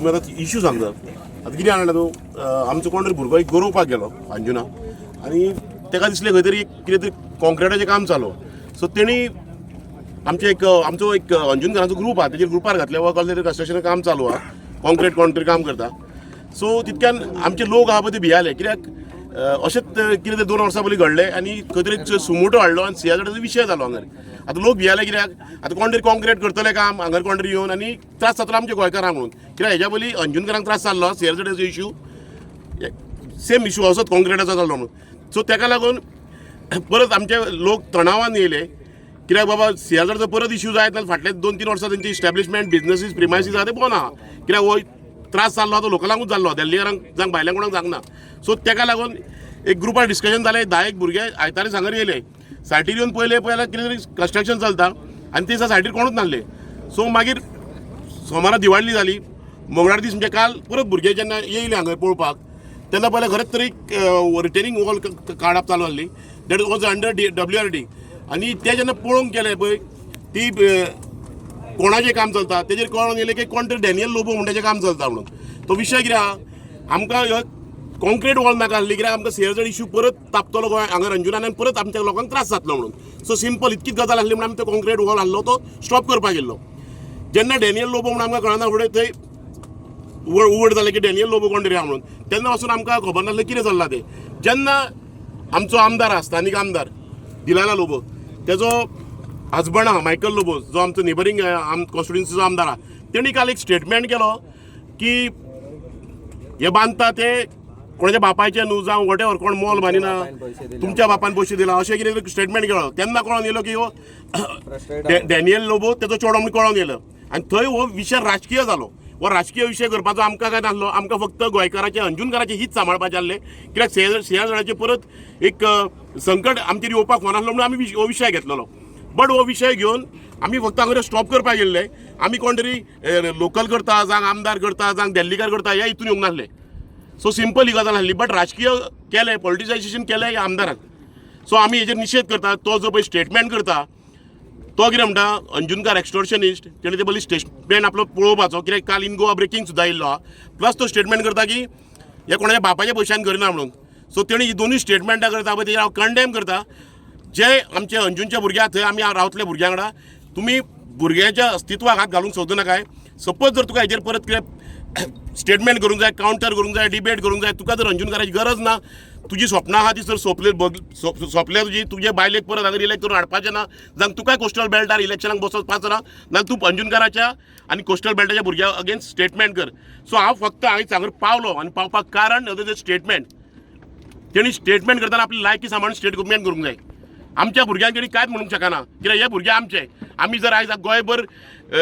तुमी आतां इशू सांगता. आतां कितें जाणा तूं, आमचो कोण तरी भुरगो एक गरोवपाक गेलो अंजुना आनी ताका दिसलें खंय तरी कितें तरी कॉन्क्रिटाचें काम चालू. सो तेणी आमचे एक आमचो एक अंजुनकारांचो ग्रूप आहा, तेजेर ग्रुपार घातले वा कसलें तरी कन्स्ट्रक्शन काम चालू आहा, कॉन्क्रीट कोण तरी काम करता. सो तितक्यान आमचे लोक आहा पळय ते भियाले, कित्याक अशेंच कितें ते 2 वर्सां पयलीं घडलें आनी खंय तरी सुमोटो हाडलो आनी सियाझाडाचो विशय जालो हांगर. आतां लोक भियाले कित्याक आतां कोण तरी कॉन्क्रीट करतले काम हांगर कोण तरी येवन आनी त्रास जातलो आमच्या गोंयकारांक म्हणून. कित्याक हेज्या पयलीं अंजुनकारांक त्रास जाल्लो सियाझाडाचो इशू, सेम इशू असोच कॉन्क्रिटाचो जाल्लो म्हणून. सो तेका लागून परत आमचे लोक तणावान येयले, कित्याक बाबा सियाझाडचो परत इशू जायत नाल्यार फाटले 2-3 वर्सां तेंची इस्टॅब्लिशमेंट, बिजनसीस, प्रिमायसीस आहा ते बंद आहा. कित्याक हो त्रास जाल्लो तो लोकलांकूच जाल्लो, दिल्लीकारांक जावं भायल्यांक कोणाक जावंक ना. सो तेका लागून एक ग्रुपार डिस्कशन जालें. 10 एक भुरगे आयतारा सांगर येयले, सायटीर येवन पयले पळयल्यार कितें तरी कन्स्ट्रक्शन चलता आनी ते दिसा सायटीर कोणूच नासले. सो मागीर सोमारा दिवाळी जाली, मंगळार दीस म्हणजे काल परत भुरगे जेन्ना येयले हांगा पळोवपाक तेन्ना पयलें खरेंच तरी रिटेनिंग वॉल काडप चालू आहली, that was under DWRD. आनी ते जेन्ना पळोवंक गेले पळय ती कोणाचें काम चलता, तेजेर कळोन येयलें की कोण तरी डॅनियल लोबो म्हणून तेजें काम चलता म्हणून. तो विशय कितें आहा, आमकां ह्यो कॉन्क्रीट वॉल नाका आसली, कित्याक आमकां सियाझाड इशू परत तापतलो गोंय हांगा अंजुनान आनी परत आमच्या लोकांक त्रास जातलो म्हणून. सो सिंपल इतकीच गजाल आसली म्हणून आमी तो कॉन्क्रीट वॉल आहलो तो स्टॉप करपाक गेल्लो. जेन्ना डॅनियल लोबो म्हणून आमकां कळना फुडें थंय उगड उगड जालें की डॅनियल लोबो कोण तरी आहा म्हणून, तेन्ना पासून आमकां खबर नासलें कितें चल्लां तें. जेन्ना आमचो आमदार आहा, स्थानीक आमदार दिलायला लोबो, तेजो हजबंड आहा मायकल लोबो, जो आमचो नेबरींग कॉन्स्टिट्युन्सीचो आमदार आहा, तेणी काल एक स्टेटमेंट केलो की हे बांदता ते कोणाच्या बापायचे न्हू जावं what ever, कोण मॉल बांदिना, तुमच्या बापान पयशे दिला, अशें कितें तरी स्टेटमेंट केलो. तेन्ना कळोन येयलो की हो डॅनियल लोबो तेजो चेडो म्हणून कळोन येयलो आनी थंय हो विशय राजकीय जालो. हो राजकीय विशय करपाचो आमकां काय नासलो. आमकां फक्त गोंयकाराचे, अंजुनकाराचे हित सांबाळपाचें आसलें, कित्याक सियाझाडाचें परत एक संकट आमचेर येवपाक फावनासलो म्हणून आमी हो विशय घेतलेलो. बट हो विशय घेवन आमी फक्त हांगा स्टॉप करपाक गेल्ले. आमी कोण तरी लोकल करता जावं आमदार करता जावं दिल्लीकार करता ह्या हितून येवंक नासले. सो सिंपल ही गजाल आसली, बट राजकीय केलें, पॉलिटिसायजेशन केलें ह्या आमदारान. सो आमी हेजेर निशेध करता. तो जो पळय स्टेटमेंट करता, तो कितें म्हणटा, अंजुनकार एक्स्टॉर्शनिस्ट. तेणें ते पयलीं स्टेटमेंट आपलो पळोवपाचो, कित्याक काल इन गोवा ब्रेकींग सुद्दां येयल्लो आहा. प्लस तो स्टेटमेंट करता की हे कोणाच्या बापाच्या पयशान करिना म्हणून. सो तेणी ही दोनूय स्टेटमेंटां करता पळय तेजेर हांव कंडेम करता. जे आमचे अंजुनचे भुरगे आहा थंय आमी रावतले भुरग्यां वांगडा. तुमी भुरग्यांच्या अस्तित्वाक हात घालूंक सोदू नाकाय. सपोज जर तुका हेजेर परत कितें स्टेटमेंट करूंक जाय, कावंटर करूंक जाय, डिबेट करूंक जाय, तुका जर अंजुनकाराची गरज ना, तुजी स्वप्नां आहा ती जर सोंपले सोंपल्या तुजी, तुजे बायलेक परत हांगा इलेक्ट करून हाडपाचें ना, जावं तुका कोस्टल बेल्टार इलेक्शनाक बसोवपाचो ना, जाल्यार तूं अंजुनकाराच्या आनी कोस्टल बेल्टाच्या भुरग्या अगेन्स्ट स्टेटमेंट कर. सो हांव फक्त हांवें हांगा पावलो आनी पावपाक कारण तेजें स्टेटमेंट. तेणी स्टेटमेंट करतना आपली लायकी सांबाळून स्टेटमेंट करूंक जाय. आमच्या भुरग्यांक तेणी कांयच म्हणूंक शकना, कित्याक हे भुरगे आमचे. आमी जर आयज गोंयभर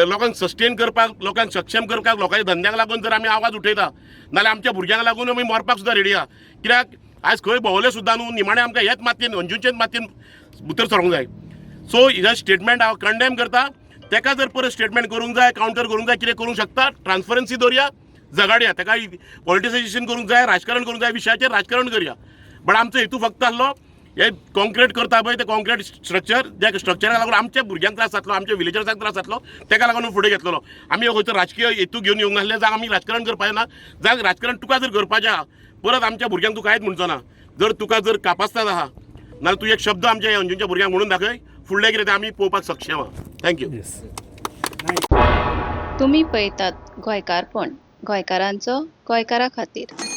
लोकांक सस्टेन करपाक, लोकांक सक्षम करपाक, लोकांच्या धंद्याक लागून जर आमी आवाज उठयता, नाल्यार आमच्या भुरग्यांक लागून आमी मरपाक सुद्दां रेडी आहा. कित्याक आयज खंय भोंवले सुद्दां न्हू, निमाणें आमकां हेच मातयेन, अंजुनचेच मातयेन भितर सरोंक जाय. सो हें स्टेटमेंट हांव कंडेम करता. तेका जर परत स्टेटमेंट करूंक जाय, कावंटर करूंक जाय, कितें करूंक शकता, ट्रान्सपरन्सी दवरया, झगाडया. तेका पॉलिटिसायजेशन करूंक जाय, राजकारण करूंक जाय, विशयाचेर राजकारण करया. बट आमचो हेतू फक्त आसलो हे कॉन्क्रीट करता पळय ते कॉन्क्रीट स्ट्रक्चर, ज्या स्ट्रक्चराक लागून आमच्या भुरग्यांक त्रास जातलो, आमच्या विलेजर्सांक त्रास जातलो, तेका लागून फुडें घेतलेलो. आमी हो खंयचो राजकीय हेतू घेवन येवंक नासले, जावं आमी राजकारण करपाचें ना. जावं राजकारण तुका जर करपाचें आहा, परत आमच्या भुरग्यांक तूं कांयच म्हणचो ना. जर तुका जर कापास्ताद आहा, नाल्यार तूं एक शब्द आमच्या अंजुनच्या भुरग्यांक म्हणून दाखय, फुडलें कितें तें आमी पळोवपाक सक्षम आहा. Thank you. तुम्ही पळयतात गोंयकारपण, गोंयकारांचो गोंयकारा खातीर.